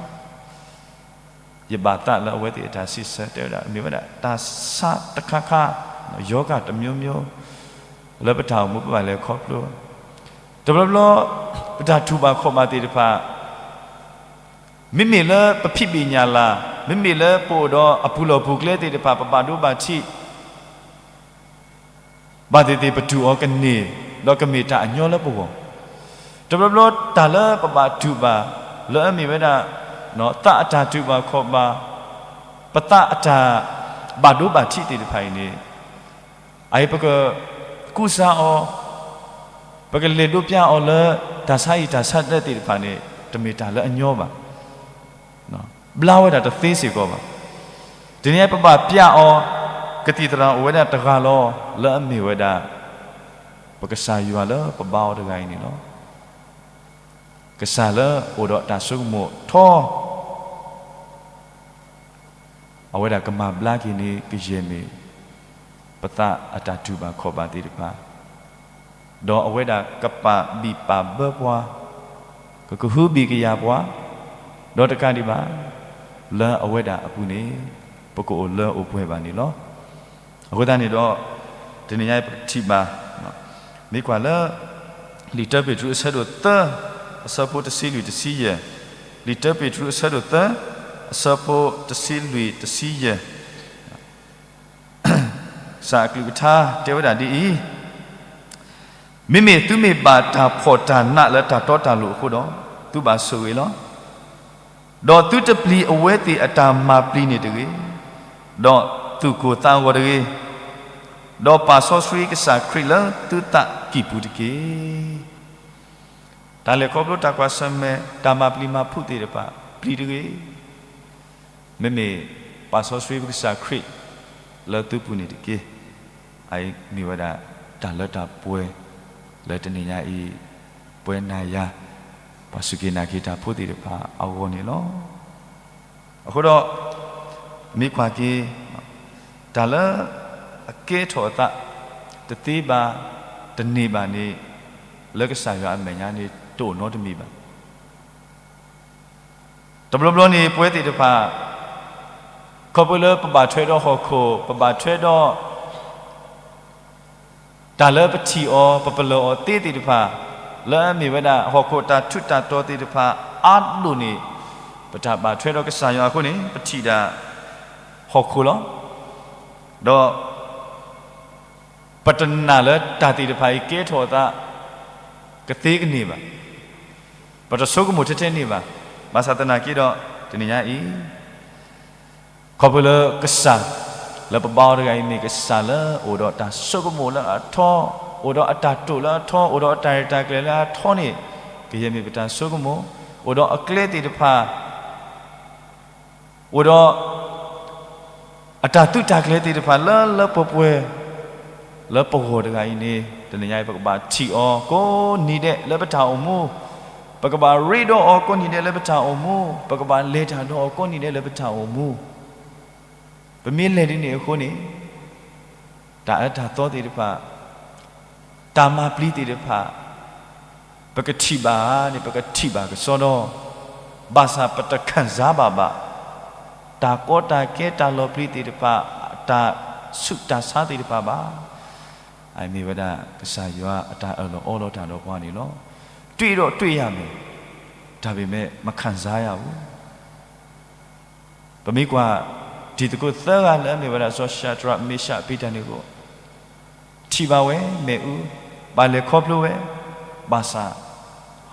ယဘၣ်သးလၢအဝဲသ့ၣ်အတၢ်စံးဆၢ တဲဝဲဒၣ် မ့ၢ်ဝဲဒၣ် တၢ်ဆါတခါခါ, ရောဂါတစ်မျိုးမျိုး လၢပတၢ်အိၣ်မူပဘၣ်လဲၤခီဖျိ, တဘျီဘျီ ပတၢ်တူၢ်ဘၣ်ခီၣ်ဘၣ်သ့ၣ်တဖၣ် မ့မ့ၢ်လၢပဖံးဘ့ၣ်ညၣ်လၤ, မ့မ့ၢ်လၢပအိၣ်ဒီးအပူၤလီၢ်ပူၤကျဲသ့ၣ်တဖၣ် ပဘၣ်ဒိဘၣ်ထံး ဘၣ်သ့ၣ်သ့ၣ်ပတူၢ်အီၤကန့ၢ်, ဒီးကမ့ၢ်တၢ်အညီလၢပဂီၢ်. တဘျီဘျီတၢ်လၢပဘၣ်တူၢ်ဘၣ် လၢအမ့ၢ်ဝဲဒၣ် သးအတၢ်တူၢ်ဘၣ်ခီၣ်ဘၣ်, ပသးအတၢ်ဘၣ်ဒိဘၣ်ထံးသ့ၣ်တဖၣ်အံၤန့ၣ်, အအံၤပကကူစါအီၤ, ပကလဲၤဒိးပျၢ်အီၤလၢ တၢ်ဆါဟံၣ်တၢ်ဆါဒၢသ့ၣ်တဖၣ်န့ၣ် တမ့ၢ်တၢ်လၢအညီဘၣ်. ဘျါဝဲဒၣ်တသ့စ့ၢ်ကီးဘၣ်. တနံၤအံၤပဘၣ်ပျၢ်အီၤ ကသံၣ်သရၣ်အိၣ်ဝဲဒၣ်တဂၤလီၤ လၢအမ့ၢ်ဝဲဒၣ် ပကစၢ်ယွၤလၢပဘါအီၤတဂၤအံၤန့ၣ်လီၤ. ကစၢ်လၢအိၣ်ဒီးတၢ်ဆိကမိၣ်ထီ အဝဲဒၣ်ကမၤဘျါက့ၤန့ၢ်ကယဲၢ်မ့ၢ် ပသးအတၢ်တူၢ်ဘၣ်ခီၣ်ဘၣ်သ့ၣ်တဖၣ်, ဒီးအဝဲဒၣ်ကပာ်ဘံၣ်ပာ်ဘၢပှၤ, ကကဟုဘံၣ်ကယာ်ပှၤ, ဒီးတကးဒံးဘၣ်, လၢအဝဲဒၣ်အပူၤန့ၣ် ပကအိၣ်လၢအိၣ်ပှဲၤဘၣ်န့ၣ်လီၤ. အဃိသတးန့ၣ်ဒီး တနံၤညါပကထံၣ်ဘၣ်, မ့ၢ်ကွၢ်လၢ လံာ်တၢပ့းတရူးအဆၢဒိၣ်သၢ အဆၢဖိတဆံလွံၢ်တဆံယဲၢ်, လံာ်တၢပ့းတရူးအဆၢဒိၣ်သၢ အဆၢဖိတဆံလွံၢ်တဆံယဲၢ် ကစၢ်အကလုၢ်ကထါတဲဝဲဒၣ်ဒ်အံၤ, မ့မ့ၢ်သုမ့ၢ်ဘၣ်တၢ်ဖှီၣ်တၢ်နးလၢတၢ်တီတၢ်လိၤအဃိဒီး, သုဘၣ်ဆိၣ်ဂ့ၤလီၤ. ဒီးသုတပျံၤအဝဲသ့ၣ်အတၢ်မၤပျံၤန့ၣ်တဂ့ၤ, ဒီးသူၣ်ကိၢ်သးဂီၤတဂ့ၤ, ဒီးပာ်စီဆှံကစၢ်ခရံာ်လၢသုသးကံၢ်ပူၤတက့ၢ်. တၢ်လဲၤခီဖျိတၢ်ကွၢ်ဆၢၣ်မဲာ် တၢ်မၤပျံၤမၤဖုးသ့ၣ်တဖၣ် ပျံၤတဂ့ၤ. မ့မ့ၢ်ပာ်စီဆှံပကစၢ်ခရံာ်လၢသုပူၤန့ၣ်တက့ၢ်. အအံၤမ့ၢ်ဝဲဒၣ် တၢ်လၢတၢ်ပှဲၤလၢတနံၤညါအံၤ ပဝဲနၤယၤ ပှၤစူၢ်က့ၤနာ်က့ၤတၢ်ဖိသ့ၣ်တဖၣ်အဂီၢ်န့ၣ်လီၤ. အဃိဒီး မ့ၢ်ကွၢ်က့ၤ တၢ်လၢအကဲထီၣ်အသး တသ့ဘၣ် တန့ၢ်ဘၣ်န့ၣ် လၢကစၢ်ယွၤအမဲာ်ညါန့ၣ် တအိၣ်နီတမံၤဘၣ်. တဘျီဘျီန့ၣ် ပဝဲသ့ၣ်တဖၣ် ခီဖျိလၢပဘၣ်ထွဲဒီးဟီၣ်ခိၣ် ပဘၣ်ထွဲဒီး တၢ်လၢပထံၣ်အီၤ ပပလၢၢ်အီၤသ့သ့ၣ်တဖၣ် လၢအမ့ၢ်ဝဲဒၣ် ဟီၣ်ခိၣ်တၢ်ထူးတၢ်တီၤသ့ၣ်တဖၣ်အါဒိၣ်န့ၣ် ပတၢ်ဘၣ်ထွဲဒီးကစၢ်ယွၤအဃိန့ၣ် ပထံၣ်ဒၣ်ဟီၣ်ခိၣ်လီၤ. ဒီး ပတနာ်လၢတၢ်သ့ၣ်တဖၣ်အံၤကဲထီၣ်အသး ကသ့ကန့ၢ်ဘၣ်. ပတဆိကမိၣ်ထဲထဲန့ၣ်ဘၣ်. ဘၣ်ဆၣ်သနာ်က့ဒီး တနံၤညါအံၤ ခီဖျိလၢကစၢ်လၢပဘါအီၤတဂၤအံၤ မ့ၢ်ကစၢ်လၢအိၣ်ဒီးတၢ်ဆိကမိၣ်လၢအထီ, အိၣ်ဒီးအတၢ်တိာ်လၢအထီ, အိၣ်ဒီးအတၢ်ရဲၣ်တၢ်ကျဲၤလၢအထီန့ၣ် ကယဲၢ်မ့ၢ်ပတၢ်ဆိကမိၣ်, အိၣ်ဒီးအကျဲသ့ၣ်တဖၣ် အိၣ်ဒီး အတၢ်သုးတၢ်ကျဲၤသ့ၣ်တဖၣ်လၢလၢပှဲၤပှဲၤ လၢပဂီၢ်တဂၤအံၤန့ၣ် တနံၤညါအံၤ ပကဘၣ်ထံၣ်အီၤကိးနံၤဒဲးလၢပတၢ်အိၣ်မူ, ပကဘၣ်ရ့ဒီးအီၤကိးနံၤဒဲးလၢပတၢ်အိၣ်မူ, ပကဘၣ်လဲၤတၢ်ဒီးအီၤကိးနံၤဒဲးလၢပတၢ်အိၣ်မူ. ပမ့ၢ်လဲၤဒ်န့ၣ်အဃိန့ၣ် တၢ်အၢတၢ်သီသ့ၣ်တဖၣ် တၢ်မၤပျံၤသ့ၣ်တဖၣ် ပကထံၣ်ဘၣ်န့ၣ် ပကထံၣ်ဘၣ်ကစီဒီ, ဘၣ်ဆၣ်ပတခံစားဘၣ်ဘၣ် တၢ်ကီတၢ်ခဲ တၢ်လီၤပျံၤသ့ၣ်တဖၣ် တၢ်ဆူးတၢ်ဆါသ့ၣ်တဖၣ်ဘၣ်. အမ့ၢ်ဝဲဒၣ်ကစၢ်ယွၤအတၢ်အၢၣ်လီၤအီလီၤတၢ်ဒီးပှၤန့ၣ်လီၤ. တွေ့တော့တွေ့ရမယ်, ဒါပေမဲ့ မခံစားရဘူး. ပမ့ၢ်ကွၢ် တံၤသကိးသၢဂၤလၢအမ့ၢ်ဝဲဒၣ်စီၤၡၤဒြး မ့ၡး အ့းဘ့းနကိၤ, ထံၣ်ဘၣ်ဝဲမ့ၣ်အူ, ဘၣ်လဲၤခီဖျိဝဲ, ဘၣ်ဆၣ်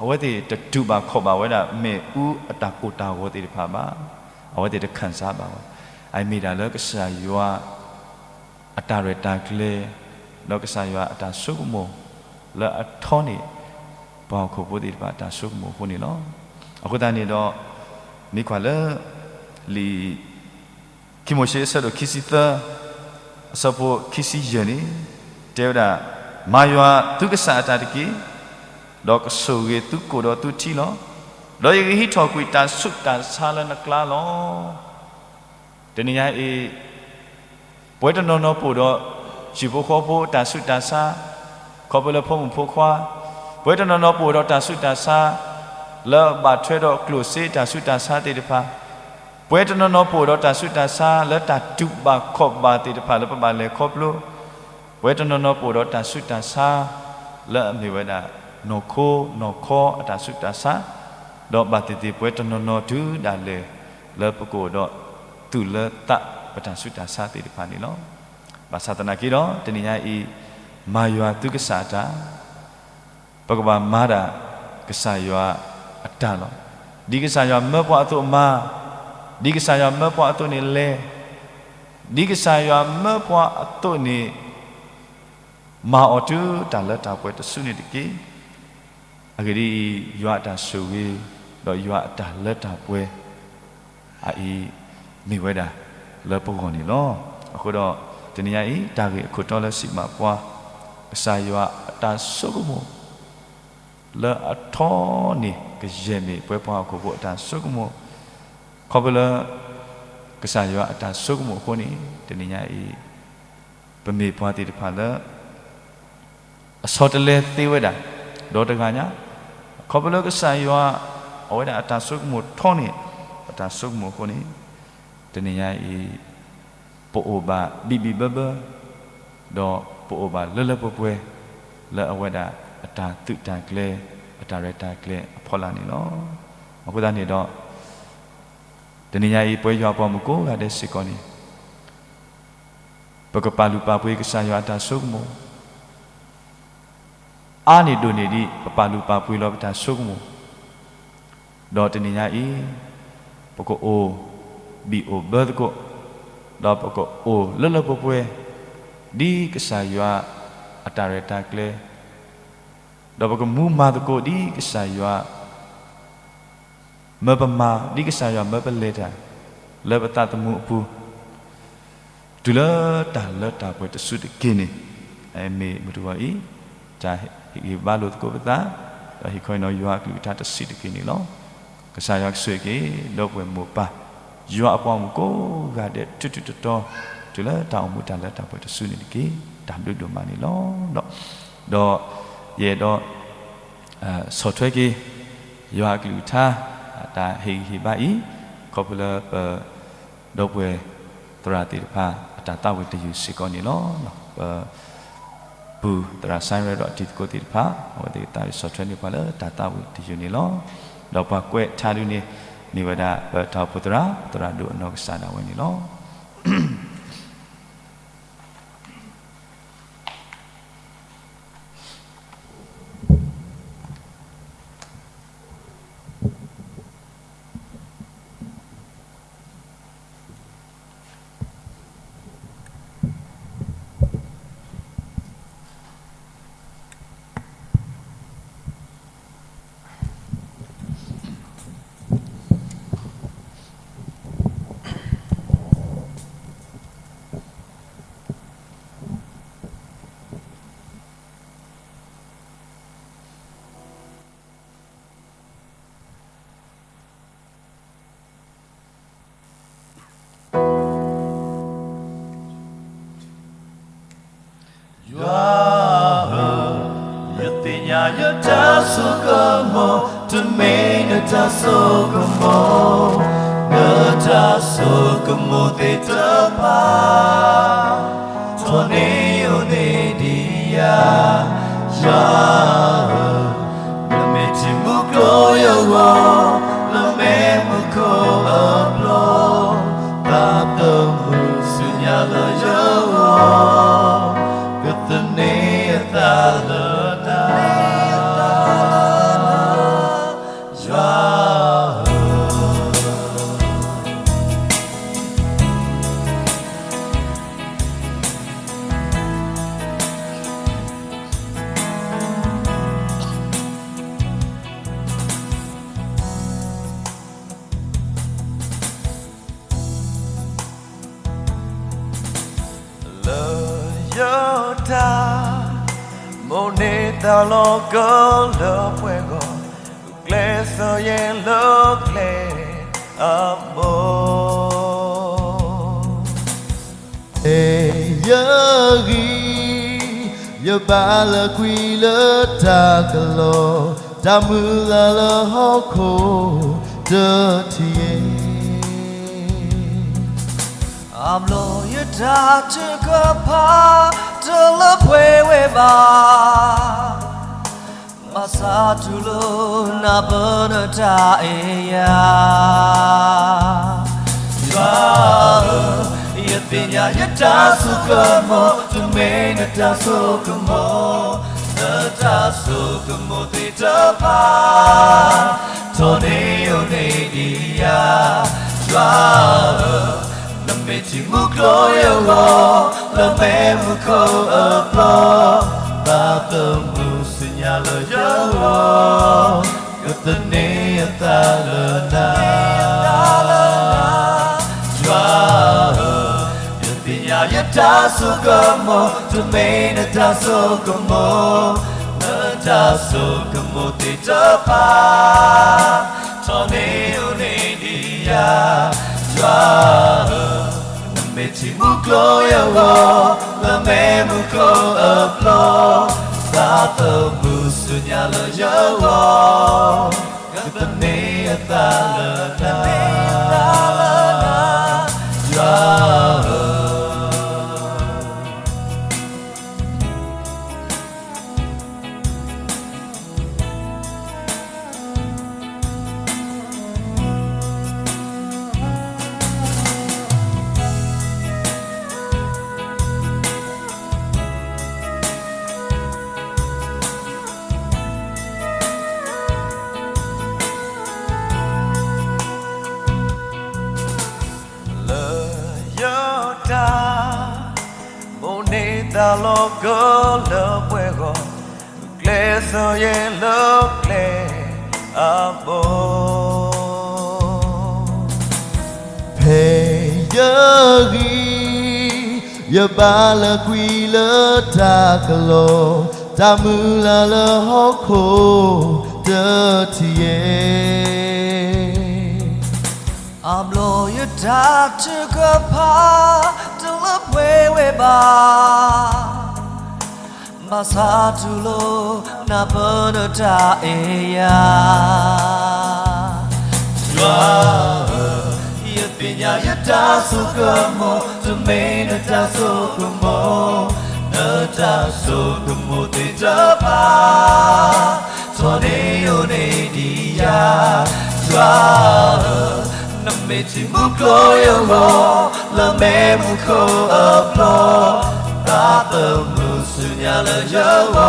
အဝဲသ့ၣ်တတူၢ်ဘၣ်ခီၣ်ဘၣ်ဝဲဒၣ် မ့ၣ်အူအတၢ်ကိၢ်တၢ်ဂီၤသ့ၣ်တဖၣ်ဘၣ်. အဝဲသ့ၣ်တခံစားဘၣ်ဝဲ. အမ့ၢ်ဒၣ်လၢကစၢ်ယွၤ အတၢ်ရဲၣ်တၢ်ကျဲၤ, ဒီးကစၢ်ယွၤအတၢ်ဆိကမိၣ် လၢအထီန့ၢ် ပှၤဟီၣ်ခိၣ်ဖိသ့ၣ်တဖၣ်အတၢ်ဆိကမိၣ်အဃိန့ၣ်လီၤ. အဃိသတးန့ၣ်ဒီး မ့ၢ်ကွၢ်လၢ လံာ် ခံမိၤၡ့အဆၢဒိၣ်ခံဆံသၢ အဆၢဖိခံဆံယဲၢ်န့ၣ် တဲဝဲဒၣ်, မၤယွၤသုကစၢ်အတၢ်တက့ၢ်, ဒီးကဆိၣ်ဂ့ၤသုကိၣ်ဒီးသုထံလီၤ. ဒီးယကဟံးထီၣ်ကွံာ်တၢ်ဆူးတၢ်ဆါလၢနကျါလီၤ. တနံၤညါအံၤ ပှၤတနီၤနီၤပအိၣ်ဒီး ဟံၣ်ဖိဃီဖိအတၢ်ဆူးတၢ်ဆါ, ခီဖျိလၢဖိမုၣ်ဖိခွါ, ပှၤတနီၤနီၤပအိၣ်ဒီးတၢ်ဆူးတၢ်ဆါ လၢအဘၣ်ထွဲဒီးကျိၣ်စ့တၢ်ဆူးတၢ်ဆါသ့ၣ်တဖၣ်, ပှၤတနီၤနီၤပအိၣ်ဒီးတၢ်ဆူးတၢ်ဆါ လၢတၢ်တူၢ်ဘၣ်ခီၣ်ဘၣ်သ့ၣ်တဖၣ်လၢပဘၣ်လဲၤခီဖျိ, ပှၤတနီၤနီၤပအိၣ်ဒီးတၢ်ဆူးတၢ်ဆါ လၢအမ့ၢ်ဝဲဒၣ် နီၢ်ခိနီၢ်ခီအတၢ်ဆူးတၢ်ဆါ, ဒီးဘၣ်သ့ၣ်သ့ၣ်ပှၤတနီၤနီၤတုၤဒၣ်လဲာ် လၢပကအိၣ်ဒီး သူၣ်လၢသးပတၢ်ဆူးတၢ်ဆါသ့ၣ်တဖၣ်န့ၣ်လီၤ. ဘၣ်ဆၣ်သနာ်က့ဒီး တနံၤညါအံၤ မၤယွၤသုကစၢ်အတၢ်, ပကဘၣ်မၤဒၣ်ကစၢ်ယွၤအတၢ်လီၤ. ဒ်ကစၢ်ယွၤမၢပှၤအသိးမၤ, ဒ်ကစၢ်ယွၤမၢပှၤအသိးန့ၣ်လဲၤ, ဒ်ကစၢ်ယွၤမၢပှၤအသိးန့ၣ် မၤအီၤတုၤတၢ်လၢတၢ်ပှဲၤတစုန့ၣ်တက့ၢ်. အဂ့ၢ်ဒ်အံၤ, ယွၤအတၢ်ဆိၣ်ဂ့ၤ ဒီးယွၤအတၢ်လၢတၢ်ပှဲၤ အအံၤ မ့ၢ်ဝဲဒၣ်လၢပဂီၢ်န့ၣ်လီၤ. အဃိဒီး တနံၤညါအံၤ တၢ်ဂ့ၢ်အခိၣ်တီလၢစံးဘၣ်ပှၤ, ကစၢ်ယွၤအတၢ်ဆိကမိၣ် လၢအထီန့ၣ် ကယဲၢ်မ့ၢ်ပှၤဟီၣ်ခိၣ်ဖိအတၢ်ဆိကမိၣ်, ခီဖျိလၢ ကစၢ်ယွၤအတၢ်ဆိကမိၣ်အဃိန့ၣ် တနံၤညါအံၤ ပမ့ၢ်ပှၤသ့ၣ်တဖၣ်လၢ အဆီတလဲသ့ဝဲဒၣ် ဒီးတဂၤညါ, ခီဖျိလၢကစၢ်ယွၤ အဝဲဒၣ်အတၢ်ဆိကမိၣ်ထီန့ၢ် ပတၢ်ဆိကမိၣ်အဃိန့ၣ် တနံၤညါအံၤ ပအိၣ်ဘၣ်ဘံၣ်ဘံၣ်ဘၢဘၢ ဒီးပအိၣ်ဘၣ်လၢလၢပှဲၤပှဲၤ လၢအဝဲဒၣ်အတၢ်သုးတၢ်ကျဲၤ အတၢ်ရဲၣ်တၢ်ကျဲၤအဖီလာ်န့ၣ်လီၤ. အဃိသတးန့ၣ်ဒီး တနံၤညါအံၤ ပဝဲယွၤအပှၤမုၣ်ကိးဂၤဒဲးစ့ၢ်ကီးန့ၣ် ပကပာ်လုၢ်ပာ်ပှ့ၤကစၢ်ယွၤအတၢ်ဆိကမိၣ် အါန့ၢ်ဒိၣ်န့ၢ်ဒံး ပပာ်လုၢ်ပာ်ပှ့ၤလီၤပတၢ်ဆိကမိၣ်, ဒီးတနံၤညါအံၤ ပကအိၣ်ဘံၣ်အိၣ်ဘၢသကိး, ဒီးပကအိၣ်လၢလၢပှဲၤပှဲၤ ဒ်ကစၢ်ယွၤအတၢ်ရဲၣ်တၢ်ကျဲၤ, ဒီးပကမူမၤသကိးဒ်ကစၢ်ယွၤ မၢပမၤ ဒ်ကစၢ်ယွၤမၢပလဲၤတၢ် လၢပသးသမူအပူၤ တုၤလၢတၢ်လၢတၢ်ပှဲၤတစုတက့ၢ်န့ၣ် မ့ၢ်မုၢ်တဂီၤအံၤ တၢ်ဟ့ၣ်ဂံၢ်ဘါလိာ်သကိးပသး, ဒီးဟ့ၣ်ခီနီၤယွၤအကလုၢ်ကထါတဆံးတက့ၢ်န့ၣ်လီၤ. ကစၢ်ယွၤကဆိၣ်ဂ့ၤက့ၤ ဒီပုၢ်ဝဲၢ်မိၢ်ပၢ် ယွၤအပှၤမုၣ်ကိးဂၤဒဲး ထူထူတီတီ တုၤလၢတၢ်အိၣ်မူတၢ်လၢတၢ်ပှဲၤတစုန့ၣ်တက့ၢ်. တၢ်ဘျုးဒိၣ်မးန့ၣ်လီၤ. ဒီး ဒီး ယအဲၣ်ဒိး ဆီၣ်ထွဲက့ၤ ယွၤအကလုၢ်ကထါ တၢ်ဟ့ၣ်ဂံၢ်ဟ့ၣ်ဘါအံၤ ခီဖျိလၢပ ဒီပုၢ်ဝဲၢ်သရၣ်သ့ၣ်တဖၣ် အတၢ်သးဝံၣ်တယုၢ်စ့ၢ်ကီးန့ၣ်လီၤ. ပ ပုၢ်သရၣ်စံရဲ ဒီးအတံၤသကိးသ့ၣ်တဖၣ် အဝဲသ့ၣ်သးဝံၣ်ဆီၣ်ထွဲန့ၢ်ပှၤလၢတၢ်သးဝံၣ်တယုၢ်န့ၣ်လီၤ. ဒီးပှၤကွဲးထါဒုန့ၣ် မ့ၢ်ဝဲဒၣ်ပတၢ်အိၣ်ဖှိၣ်သရၣ် သရၣ်ဒိၣ်အနီၢ်ကစၢ်ဒၣ်ဝဲန့ၣ်လီၤ. တ ယွၤဧၢ, ယသ့ၣ်ညါယတၢ်ဆိကမိၣ် တမ့ၢ်နတၢ်ဆိကမိၣ်, နတၢ်ဆိကမိၣ်သ့ၣ်တဖၣ် ထီၣ်န့ၢ်အိၣ်န့ၢ်ဒံးယၤ, ယွၤဧၢ, နမ့ၢ်ထံမူကျိယဂီၢ်, နမ့ၢ်မူခိၣ်အဘျီ, တၢ်သးသမူဆူညါလၢယဂီၢ်, ကသန့ၤအသးလၢနၤ, ယွၤဧၢ. လၢယတၢ် မိၣ်န့ၢ်သးလီၤကလၢပှဲၤဂီၢ်, ကျဲးစၢးယဲလၢကျဲအဘီ ဖဲယဂံၢ် ယဘၣ်လၢကွံာ်လၢတၢ်ကလီ, တၢ်မုၢ်လၢ်လၢဟီၣ်ခိၣ်တထံၣ်ယဲ, အဘျီယတၢ်ထုကဖၣ် တလၢပှဲၤဝဲဘၣ်, ဘၣ်ဆၣ်တူၢ်လိာ်နၢ်ပၢၢ်နတၢ်အဲၣ်ယၤ, ယွၤဧၢ, ယသ့ၣ်ညါယတၢ်ဆိကမိၣ် တမ့ၢ်နတၢ်ဆိကမိၣ်, နတၢ်ဆိကမိၣ်သ့ၣ်တဖၣ် ထီၣ်န့ၢ်အိၣ်န့ၢ်ဒံးယၤ, ယွၤဧၢ, နမ့ၢ်ထံမူကျိယဂီၢ်, နမ့ၢ်မူခိၣ်အဘျီ, တၢ်သးသမူဆူညါလၢယဂီၢ်, ကသန့ၤအသးလၢနၤ, ယွၤဧၢ, ယသ့ၣ်ညါယတၢ်ဆိကမိၣ် တမ့ၢ်နတၢ်ဆိကမိၣ်, နတၢ်ဆိကမိၣ်သ့ၣ်တဖၣ် ထီၣ်န့ၢ်အိၣ်န့ၢ်ဒံးယၤ, ယွၤဧၢ, နမ့ၢ်ထံမူကျိယဂီၢ်, နမ့ၢ်မူခိၣ်အဘျီ, တၢ်သးသမူဆူညါလၢယဂီၢ်, ကသန့ၤအသးလၢနၤ, ယွၤဧၢ. လၢယတၢ် မိၣ်န့ၢ်သးလီၤကလၢပှဲၤဂီၢ်, ကျဲးစၢးယဲလၢကျဲအဘီ, ဖဲယဂံၢ် ယဘၣ်လၢကွံာ်လၢတၢ်ကလီ, တၢ်မုၢ်လၢ်လၢဟီၣ်ခိၣ်တထံၣ်ယဲ, အဘျီယတၢ်ထုကဖၣ် တလၢပှဲၤဝဲဘၣ်, ဘၣ်ဆၣ်တူၢ်လိာ်နၢ်ပၢၢ်နတၢ်အဲၣ်ယၤ, ယွၤဧၢ, ယသ့ၣ်ညါယတၢ်ဆိကမိၣ် တမ့ၢ်နတၢ်ဆိကမိၣ်, နတၢ်ဆိကမိၣ်သ့ၣ်တဖၣ် ထီၣ်န့ၢ်အိၣ်န့ၢ်ဒံးယၤ, ယွၤဧၢ, နမ့ၢ်ထံမူကျိယဂီၢ်, နမ့ၢ်မူခိၣ်အဘျီ, တၢ်သးသမူဆူညါလၢယဂီၢ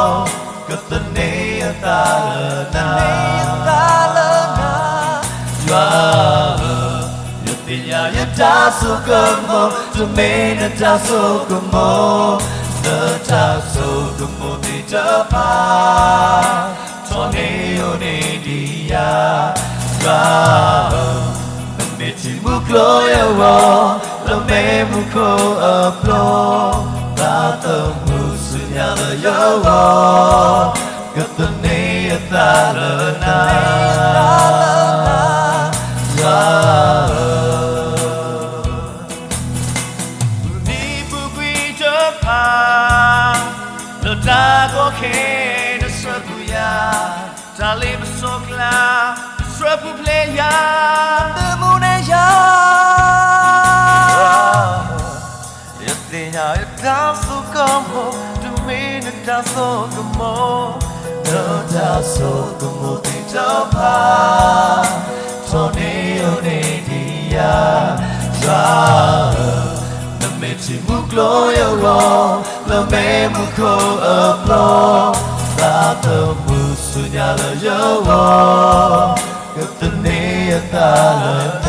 ်, ကသန့ၤအသးလၢနၤ, ယွၤဧၢ, ယသ့ၣ်ညါယတၢ်ဆိကမိၣ်, တမ့ၢ်နတၢ်ဆိကမိၣ်, နတၢ်ဆိကမိၣ်သ့ၣ်တဖၣ် ထီၣ်န့ၢ်အိၣ်န့ၢ်ဒံးယၤ, ယွၤဧၢ, နမ့ၢ်ထံမူကျိယဂီၢ်, နမ့ၢ်မူခိၣ်အဘျီ, တၢ်သးသမူဆူညါလၢယဂီၢ်, ကသန့ၤအသးလၢနၤ, ယွၤဧၢ. ပူၤနံၤပူၤကွံာ်တဖၣ် တၢ်ကီခဲ နဆှၢဃုာ်ယၤ, တၢ်လ့ပစီကျါ နဆှၢပူၤဖျဲးယၤ, နမူန့ၢ်ယၤ ယသ့ၣ်ညါတၢ်စိကမီၤ, တမ့ၢ်နတၢ်စိကမီၤ, နတၢ်စိကမီၤသ့ၣ်တဖၣ် ထီၣ်န့ၢ်ယၤန့ၣ်ဒံးယၤ, ယွၤဧၢ, နမ့ၢ်ထံမူကျိယဂီၢ်, နမ့ၢ်မူခိၣ်အပျီၢ်, သးသမူဆူညါလၢယဂီၢ်, ကသန့ၤအသးလၢန